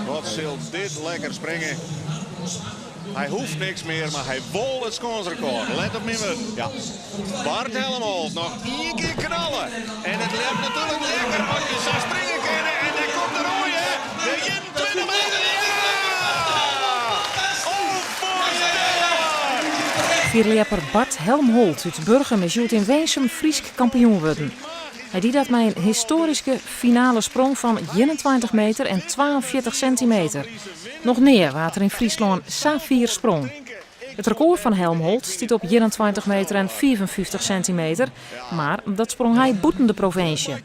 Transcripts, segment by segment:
Wat sil dit lekker springe. Hy hoecht niks mear, mar hy wol it skânsrekôr. Let op myn wurden. Ja. Bart Helmholt noch ien kear knalle. En it ljept natuerlik lekker as je sa springe kinne. En dêr komt de roaie. De 21 meter. Ja! Onvoorstelbaar! Fierljepper Bart Helmholt út Burgum is hjoed yn Winsum Frysk kampioen wurden. Hy die dat mei in histoaryske finale sprong fan 21 meter en 42 sintimeter. Noch nea waard der yn Fryslân sa fier sprong. It rekôr fan Helmholt stiet op 21 meter en 55 sintimeter, mar dat sprong hy bûten de provinsje.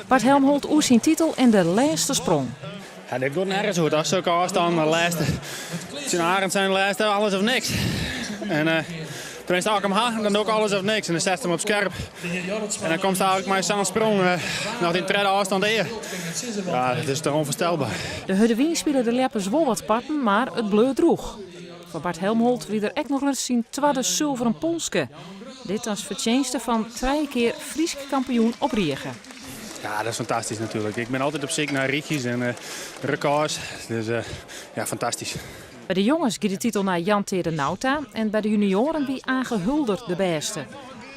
Bart Helmholt oer syn titel en de lêste sprong. Ja, dit giet nergens oer. Dat sokke ôfstannen, de lêste. Tsjin Arend sein de lêste alles of niks. En uh, tenminste, as ik him ha, dan doch ik alles of niks. En dan setst him op skerp. En dan komst eigentlik mei sa'n sprong uh, noch dyn tredde ôfstân ea. Ja, dat is toch onvoorstelbaar. De hurde wyn spile de ljeppers wol wat parten, mar it bleau drûch. Foar Bart Helmholt wie der ek noch ris syn twadde sulveren polske. Dit as fertsjinste fan trije kear Frysk kampioen op rige. Ja, dat is fantastysk natuerlik. Ik bin altyd op syk nei rychjes en uh, rekôrs. Dus uh, ja, fantastysk. By de jonges gie de titel nei Jan Teade Nauta en by de junioaren wie Age Hulder de bêste.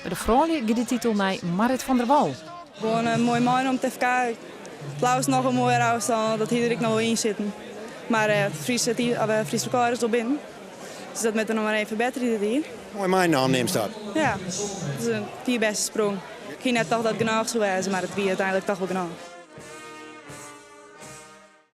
By de froulju gie de titel nei Marit van der Wal. Gewoan in moai meinaam it FK. It leafst noch in moaiere ôfstân, dat hie der ek noch wol yn sitten. Mar it Frysk rekôr is al binnen. Dus dat moat der noch mar even ferbetterje dit jier. Moai meinaam neamst dat? Ja, it is in fier bêste sprong. Ik hie net tocht dat it genôch soe wêze, mar it wie úteinlik toch wol genôch.